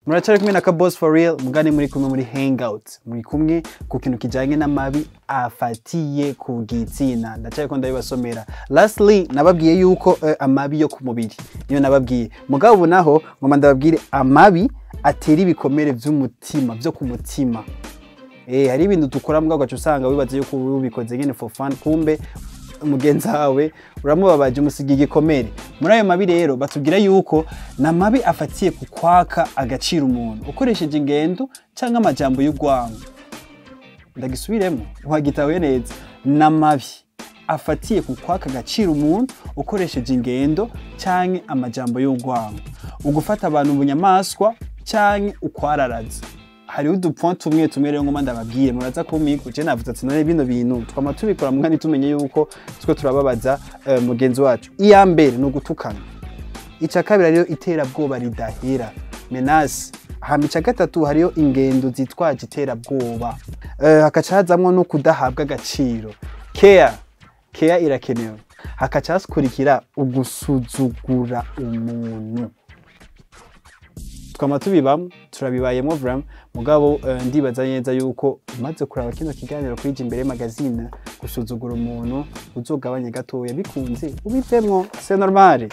Muracari kumwe na Kaboss for real, mugane muri kumwe muri hangout, muri kumwe ku kintu kijanye n'amabi afatiye ku gitsina. Ndacari ko ndabibasomera. Lastly, nababwiye yuko amabi yo ku mubiri niyo nababwiye. Mugabo ubu naho ngoma ndababwire amabi atera ibikomere vy'umutima, vyo ku mutima. Hari ibintu dukora mugabo ugaca usanga wibaza yuko ubikoze nyene for fun, kumbe mugenzi wawe uramubabaje, umusiga igikomere. Muri ayo mabi rero batubwira yuko ni amabi afatiye ku kwaka agaciro umuntu ukoresheje ingendo canke amajambo y'urwango. Ndagisubiremo, wagitahuye neza. Ni amabi afatiye ku kwaka agaciro umuntu ukoresheje ingendo canke amajambo y'urwango, ugufata abantu ubunyamaswa canke ukwararaza. Hariho udupoint tumwe tumwe rero ngoma ndababwire, muraza kumigwa. Je navuze ati none bino bintu twama tubikora muga ntitumenye yuko two turababaza mugenzi wacu. Iya mbere ni ugutukana. Ica kabiri hariyo iterabwoba ridahera, menace. Hama ica gatatu hariyo ingendo zitwaje iterabwoba. Hakaca hazamwo no kudahabwa agaciro, care, care irakenewe. Hakaca hakurikira ugusuzugura umuntu. Twama tubibamwo, turabibayemo vraiment. Mugabo ndibaza neza yuko umaze kuraba kino kiganiro kuri Imbere Magazine, gusuzugura umuntu uzogabanye gatoya, bikunze ubivemwo, c'est normal.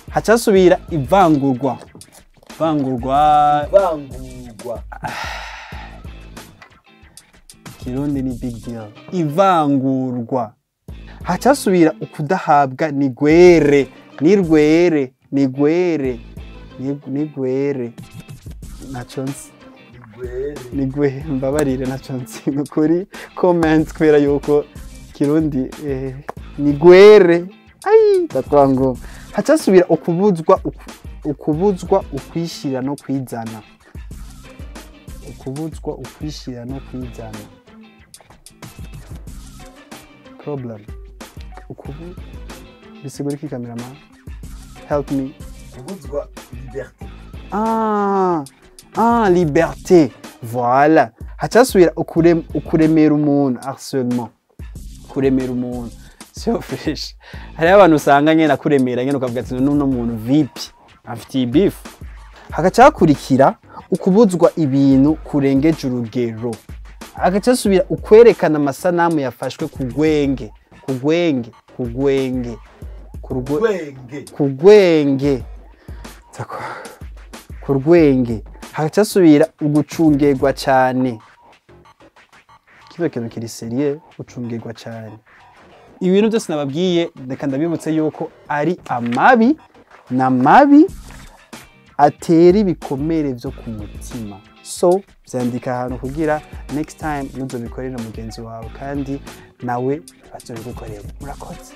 Hacasubira ivangurwa, ivangurwa. Vangurwa. Kirundi ni big deal. Ivangurwa. Hacasubira ukudahabwa nigwere, nirwere, nigwere, nigwere, naco nzi. Igwere. Nigwe, mbabarire, naco nzi nukuri. Comment, kubera yuko Kirundi nigwere, ai ndatwangoma. Hacasubira ukubuzwa ukubuzwa ukwishira no kwizana, ukubuzwa ukwishira no kwizana. Problem ukubu bisigura iki? Cameraman, help me. Kubuzwa liberté. Ah, ah, liberté, voilà. Hacasubira ukuremera umuntu, harcèlement, kuremera umuntu sio fresh. Hariho abantu usanga nyene akuremera nyene, ukavuga ati nuno muntu vipi, afitiye beef. Hagaca hakurikira ukubuzwa ibintu kurengeje urugero. Hagaca hasubira ukwerekana amasanamu yafashwe ku gwenge, ku gwenge, ku gwenge, Gwenge. Ku gwenge. Ku rwenge. Hagaca hasubira ugucungerwa cyane. Kino kintu kiri sérieux, gucungerwa cyane. Ibintu byose nababwiye, reka ndabibutse yuko ari amabi n'amabi atera ibikomere vyo ku mutima. So vyandika ahantu kugira next time ntuzobikorere mugenzi wawe, kandi nawe bazobigukorera. Murakoze.